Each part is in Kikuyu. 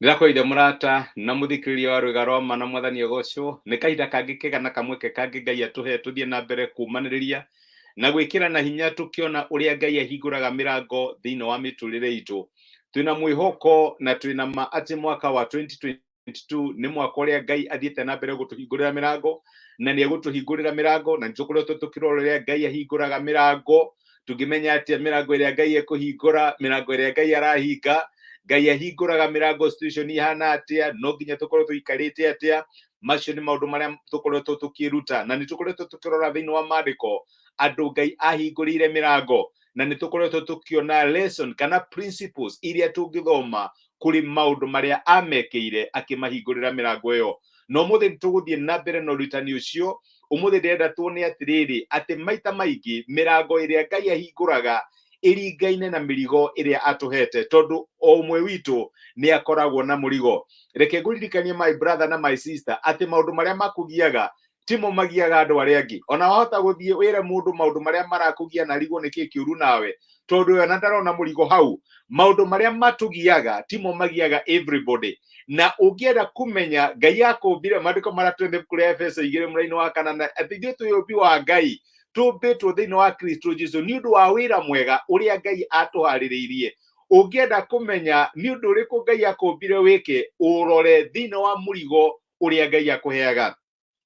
Ndĩrakwĩire mũrata na mũthikĩrĩria wa rwĩga rwa ma na mwathani agocwo. Nĩ kahinda kangĩ kega na kamweke kangĩ Ngai atũhe tũthiĩ na mbere kũmanĩrĩria na gwĩkĩra na hinya tũkĩona ũrĩa Ngai ahingũraga mĩrango thĩinĩ wa mĩtũrĩre itũ. Twĩna mwĩhoko na twĩna ma atĩ mwaka wa 2022 nĩ mwaka ũrĩa Ngai athiĩte na mbere gũtũhingũrĩra mĩrango, na nĩ egũtũhingũrĩra mĩrango, na nĩ tũkoretwo tũkĩrora ũrĩa Ngai ahingũraga mĩrango. Tũngĩmenya atĩa mĩrango ĩrĩa Ngai ekũhingũra, mĩrango ĩrĩa Ngai arahinga? Ngai ahingũraga mĩrango situation ihana atĩa? No nginya tũkorwo tũikarĩte atĩa? Macio nĩ maũndũ marĩa tũkoretwo tũkĩruta, na nĩ tũkoretwo tũkĩrora thĩinĩ wa maandĩko andũ Ngai ahingũrĩire mĩrango, na nĩ tũkoretwo tũkĩona lesson kana principles iria tũngĩthoma kũrĩ maũndũ marĩa amekĩire akĩmahingũrĩra mĩrango ĩyo. Na ũmũthĩ nĩ tũgũthiĩ na mbere na ũrutani ũcio. Ũmũthĩ ndĩrenda tuone atĩrĩrĩ, atĩ maita maingĩ mĩrango ĩrĩa Ngai ahingũraga ĩringaine na mĩrigo ĩrĩa atũhete, tondũ o ũmwe witũ nĩ akoragwo na mũrigo. Reke ngũririkanie, my brother na my sister, atĩ maũndũ marĩa makũgiaga timo magiaga andũ arĩa angĩ. Ona wahota gũthiĩ wĩre mũndũ maũndũ marĩa marakũgia na arigwo nĩ kĩĩ kĩũru nawe, tondũ we ona ndarona mũrigo hau. Maũndũ marĩa matũgiaga timo magiaga everybody. Na ũngĩenda kũmenya Ngai akũmbire, maandĩko maratwĩra ibuku rĩa Efeso 2 mũraini wa 8 atĩ ithuĩ twĩ ũmbi wa Ngai, tũmbĩtwo thĩinĩ wa Kristo Jesu nĩ ũndũ wa wĩra mwega ũrĩa Ngai atũharĩrĩirie. Ũngĩenda kũmenya nĩ ũndũ ũrĩkũ Ngai akũmbire wĩke, ũrore thĩinĩ wa mũrigo ũrĩa Ngai akũheaga.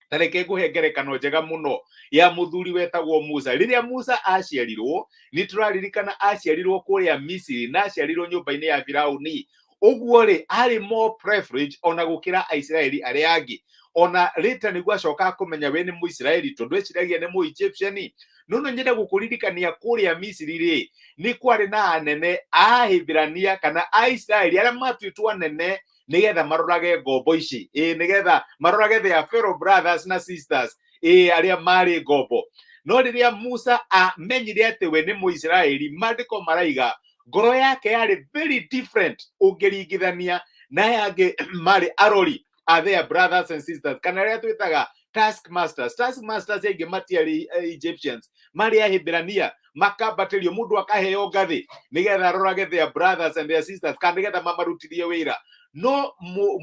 Ta reke ngũhe ngerekano njega mũno ya mũthuri wetagwo Musa. Rĩrĩa Musa aciarirwo, nĩ tũraririkana aciarirwo kũrĩa Misiri na aciarirwo nyũmba-inĩ ya Firauni. Ũguo rĩ, arĩ more privilege ona gũkĩra Aisiraeli arĩa angĩ. Ona later nĩguo acoka kũmenya we nĩ Mũisiraeli, tondũ eciragia nĩ Mũegyptian. No no nyende gũkũririkania kũrĩa Misiri rĩ, nĩ kwarĩ na anene a Ahibirania kana Aisiraeli arĩa matuĩtwo anene nigetha marorage ngombo ici, ĩ nigetha marorage their fellow brothers na sisters, ĩ arĩa marĩ ngombo. No rĩrĩa Musa amenyire atĩ we nĩ Mũisiraeli, maandĩko maraiga ngoro yake yarĩ very different ũngĩringithania na aya angĩ marĩ arori a their brothers and sisters, kana arĩa twĩtaga task masters. Task masters aingĩ matiarĩ Egyptians, marĩ Ahibirania, makambatĩrio, mũndũ akaheo ngathĩ nĩgetha arorage their brothers and their sisters, kana nĩgetha mamarutithie wĩra. No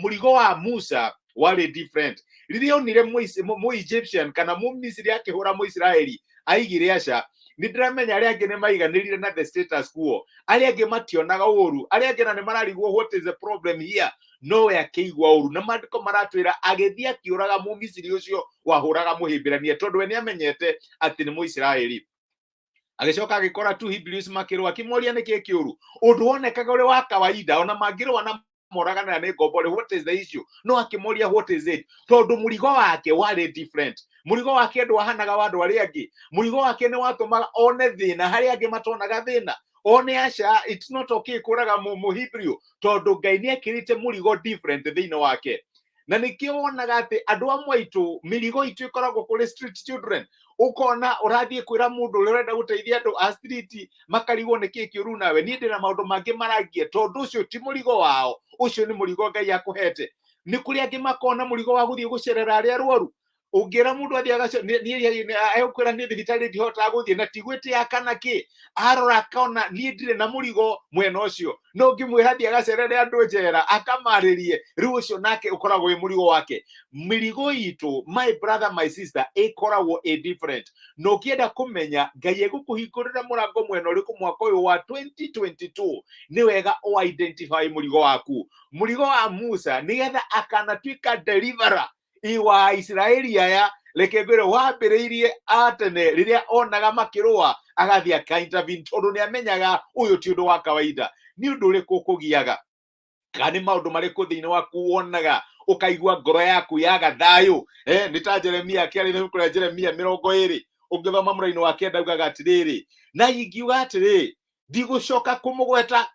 mũrigo wa Musa warĩ different. Rĩrĩa onire Mũegyptian kana Mũmisiri akĩhũra Mũisiraeli, aigire, "Aca, nĩ ndĩramenya arĩa angĩ nĩ maiganĩrire na the status quo, arĩa angĩ mationaga ũru, arĩa angĩ na nĩ mararigwo what is the problem here." No we akĩigua ũru, na maandĩko maratwĩra agĩthiĩ akĩũraga Mũmisiri ũcio wahũraga Mũhibirania, tondũ we nĩ amenyete atĩ nĩ Mũisiraeli. Agĩcoka agĩkora two Hebrews makĩrũa, akĩmoria nĩ kĩĩ kĩũru, ũndũ wonekaga ũrĩ wa kawaida, ona mangĩrũa na moragana nĩ ngombo rĩ, what is the issue? No akĩmoria, "What is it?" Tondũ mũrigo wake warĩ different. Mũrigo wake ndwahanaga wa andũ arĩa angĩ. Mũrigo wake nĩ watũmaga one thĩna harĩa angĩ matonaga thĩna, one aca, it's not okay kũraga Mũhibrio, tondũ Ngai nĩ ekĩrĩte mũrigo different thĩinĩ wake. Na nĩkĩo wonaga atĩ andũ amwe aitũ mĩrigo itũ ĩkoragwo kũrĩ street children. Ũkona ũrathiĩ kwĩra mũndũ ũrĩa ũrenda gũteithia andũ a street, makarigwo nĩ kĩĩ kĩũru nawe. Niĩ ndĩna maũndũ mangĩ marangia, tondũ ũcio ti mũrigo wao, ũcio nĩ mũrigo Ngai akũhete. Nĩ kũrĩ angĩ makona mũrigo wa gũthiĩ gũcerera arĩa arwaru. Ũngĩra mũndũ athiĩ egũkwĩra, "Niĩ thibitarĩ ndihotaga gũthiĩ," na ti gwĩtĩa kana kĩ. Arora akona, "Niĩ ndirĩ na mũrigo mwena ũcio." No ũngĩmwĩra athiĩ agacerere andũ njera akamarĩrie, rĩu ũcio nake ũkoragwo wĩ mũrigo wake. Mĩrigo itũ, my brother, my sister, ĩkoragwo ĩ different. Na ũngĩenda kũmenya Ngai egũkũhingũrĩra mũrango mwena ũrĩkũ mwaka ũyũ wa 2022, nĩ wega ũ identify mũrigo waku. Mũrigo wa Musa, nĩgetha akanatuĩka deliverer wa Isiraeli aya, reke ngwĩre, wambĩrĩirie atene rĩrĩa onaga makĩrũa, agathiĩ aka-intervene, tondũ nĩ amenyaga ũyũ ti ũndũ wa kawaida. Nĩ ũndũ ũrĩkũ ũkũgiaga, kana nĩ maũndũ marĩkũ thĩinĩ waku wonaga ũkaigua ngoro yaku yaga thayũ? Nĩ ta Jeremia akĩarĩ ibuku rĩa Jeremia 20, ũngĩthoma mũraini wa 9, augaga atĩrĩrĩ, "Na ingiuga atĩrĩ, ndigũcoka kũmũgweta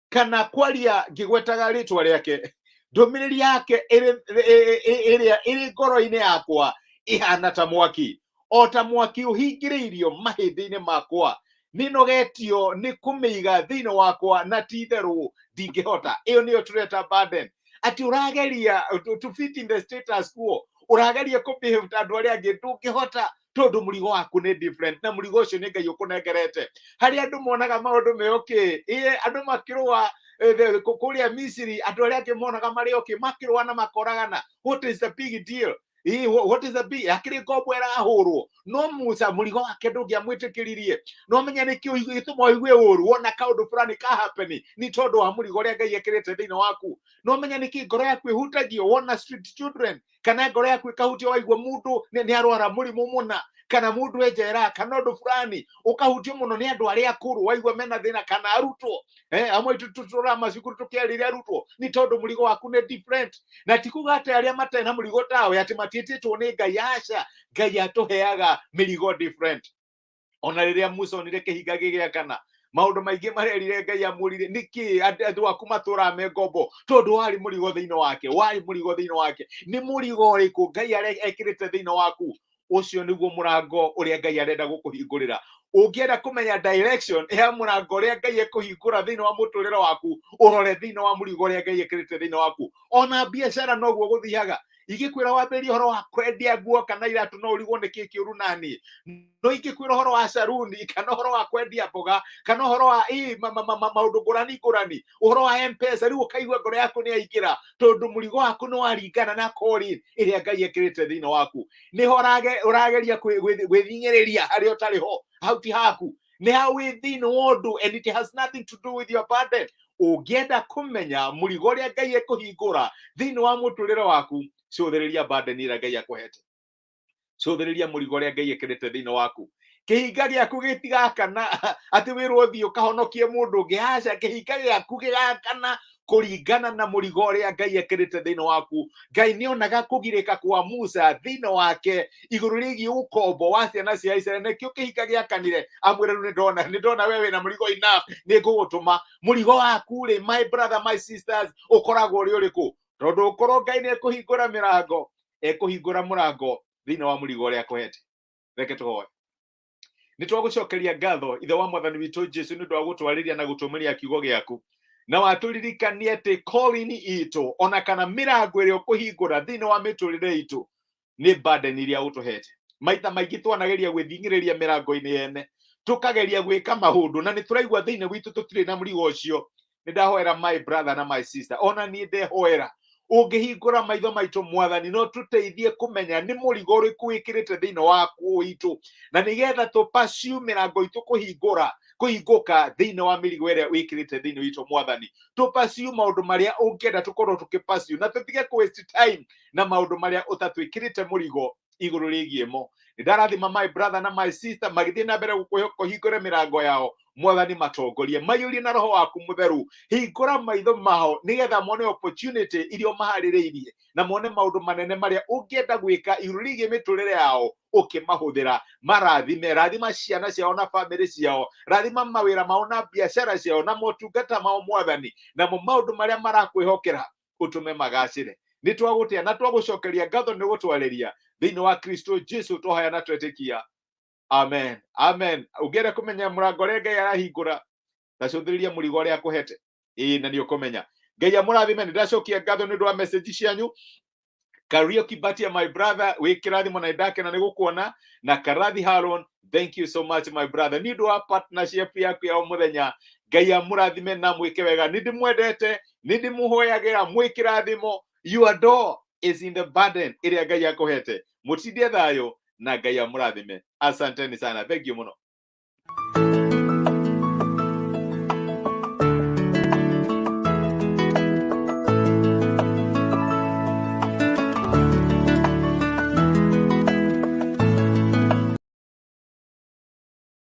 kana kwaria ngĩgwetaga rĩtwa rĩake, ndũmĩrĩri yake ĩrĩa ĩrĩ ngoro-inĩ yakwa ĩhana ta mwaki, o ta mwaki ũhingĩrĩirio mahĩndĩ-inĩ makwa. Nĩnogetio nĩ kũmĩiga thĩinĩ wakwa, na ti itherũ ndingĩhota." Ĩyo nĩyo tũreta burden, atĩ ũrageria to fit in the status quo, ũrageria kũ behave ta andũ arĩa angĩ, ndũngĩhota, tondũ mũrigo waku nĩ different, na mũrigo ũcio nĩ Ngai ũkũnengerete. Harĩa andũ monaga maũndũ me okay, ĩĩ, andũ makĩrũa Kũrĩa Misiri andũ arĩa angĩ monaga marĩ okay, makĩrũa na makoragana. What is the big deal? Ĩ, what is the big, akĩrĩ ngombo ĩrahũrwo, no Musa mũrigo wake ndũngĩamwĩtĩkĩririe. No menya nĩkĩ gĩtũma ũigue ũru wona kaũndũ fulani ka happen, nĩ tondũ wa mũrigo ũrĩa Ngai ekĩrĩte thĩinĩ waku. No menya nĩkĩ ngoro yaku ĩhutagio wona street children, kana ngoro yaku ĩkahutio waigua mũndũ nĩ arwara mũrimũ mũna, kana mũndũ e njera, kana ũndũ fulani, ũkahutio mũno nĩ andũ arĩa akũrũ waigua mena thĩna, kana arutwo. Amwe aitũ tũtũraga macukuru tũkĩarĩria arutwo, nĩ tondũ mũrigo waku nĩ different. Na ti kuga atĩ arĩa matarĩ na mũrigo tawe atĩ matiĩtĩtwo nĩ Ngai, aca. Ngai atũheaga mĩrigo different. Ona rĩrĩa Musa onire kĩhinga gĩgĩakana, maũndũ maingĩ marerire Ngai amũrire nĩkĩ andũ aku matũraga me ngombo, tondũ warĩ mũrigo thĩinĩ wake, warĩ mũrigo thĩinĩ wake. Nĩ mũrigo ũrĩkũ Ngai ekĩrĩte thĩinĩ waku? Ũcio nĩguo mũrango ũrĩa Ngai arenda gũkũhingũrĩra. Ũngĩenda kũmenya direction ya mũrango ũrĩa Ngai ekũhingũra thĩinĩ wa mũtũrĩre waku, ũrore thĩinĩ wa mũrigo ũrĩa Ngai ekĩrĩte thĩinĩ waku. Ona biacara noguo gũthiaga. Ingĩkwĩra wambĩrĩrie ũhoro wa kwendia nguo kana iratũ, no ũrigwo nĩ kĩ kĩũru nani. No ingĩkwĩra ũhoro wa saruni, kana ũhoro wa kwendia mboga, kana ũhoro wa maũndũ ngũrani ngũrani, ũhoro wa M-Pesa, rĩu ũkaigua ngoro yaku nĩ yaingĩra, tondũ mũrigo waku nĩ waringana na calling ĩrĩa Ngai ekĩrĩte thĩinĩ waku. Nĩho ũrageria gwĩthing'ĩrĩria harĩa ũtarĩ ho, hau ti haku, nĩ hau wĩ thĩinĩ wa ũndũ, and it has nothing to do with your burden. Ũngĩenda kũmenya mũrigo ũrĩa Ngai ekũhingũra thĩinĩ wa mũtũrĩre waku, cũthĩrĩria burden ĩrĩa Ngai akũhete, cũthĩrĩria mũrigo ũrĩa Ngai ekĩrĩte thĩinĩ waku. Kĩhinga gĩaku gĩtigakana atĩ wĩrwo ũthiĩ ũkahonokie mũndũ ũngĩ, aca. Kĩhinga gĩaku gĩgakana kũringana na mũrigo ũrĩa Ngai ekĩrĩte thĩinĩ waku. Ngai nĩ onaga kũgirĩka kwa Musa thĩinĩ wake igũrũ rĩgiĩ ũkombo wa ciana cia Isiraeli, nĩkĩo kĩhinga gĩakanire amwĩre, rĩu nĩ ndona we wĩna mũrigo enough, nĩ ngũgũtũma. Mũrigo waku rĩ, my brother, my sisters, ũkoragwo ũrĩ ũrĩkũ? Tondũ ũkorwo Ngai nĩ ekũhingũra mĩrango, ekũhingũra mũrango thĩinĩ wa mũrigo ũrĩa akũhete. Reke tũhoe. Nĩ twagũcokeria ngatho, Ithe wa Mwathani witũ Jesu, nĩ ũndũ wa gũtwarĩria na gũtũmĩria kiugo gĩaku, na watũririkania atĩ calling itũ ona kana mĩrango ĩrĩa ũkũhingũra thĩinĩ wa mĩtũrĩre itũ nĩ burden iria ũtũhete. Maita maingĩ twanageria gwĩthing'ĩrĩria mĩrango-inĩ yene, tũkageria gwĩka maũndũ na nĩ tũraigua thĩinĩ witũ tũtirĩ na mũrigo ũcio. Nĩ ndahoera my brother na my sister, ona niĩ ndehoera, ũngĩhingũra maitho maitũ, Mwathani, no tũteithie kũmenya nĩ mũrigo ũrĩkũ wĩkĩrĩte thĩinĩ waku witũ, na nĩgetha tũ pursue mĩrango itũ kũhingũra kũhingũka thĩinĩ wa mĩrigo ĩrĩa wĩkĩrĩte thĩinĩ witũ. Mwathani, tũ pursue maũndũ marĩa ũngĩenda tũkorwo tũkĩ pursue, na tũtige kũ waste time na maũndũ marĩa ũtatwĩkĩrĩte mũrigo igũrũ rĩgiĩ mo. Nĩ ndarathima my brother na my sister magĩthiĩ na mbere kũhingũra mĩrango yao. Mwathani, matongorie, maiyũrie na Roho waku Mũtheru. Hingũra maitho mao nĩgetha mone opportunity iria ũmaharĩrĩirie, na mone maũndũ manene marĩa ũngĩenda gwĩka igũrũ rĩgiĩ mĩtũrĩre yao ũkĩmahũthĩra. Marathime, rathima ciana ciao na bamĩrĩ ciao, rathima mawĩra mao na biacara ciao na motungata mao, Mwathani, namo maũndũ marĩa marakwĩhokera ũtũme magacĩre. Nĩ twagũtĩa na twagũcokeria ngatho nĩ gũtwarĩria. Thĩinĩ wa Kristo Jesu tũhaya na twetĩkia, amen, amen. Ũngĩenda kũmenya mũrango ũrĩa Ngai arahingũra, tacũthĩrĩria mũrigo ũrĩa akũhete, ĩĩ, na nĩ ũkũmenya. Ngai amũrathime. Nĩ ndacokia ngatho nĩ ũndũ wa message cianyu. Kariuki Batia, my brother, wĩ kĩrathimo na ndakena nĩ gũkuona. Na Karathi Haron, thank you so much, my brother, nĩ ũndũ wa partnership yaku ya o mũthenya. Ngai amũrathime na mwĩke wega. Nĩ ndĩmwendete, nĩ ndĩmũhoyagĩra. Mwĩ kĩrathimo. Your door is in the burden ĩrĩa Ngai akũhete. Mũtindie thayũ na Ngai amũrathime. Asanteni sana, thank you mũno.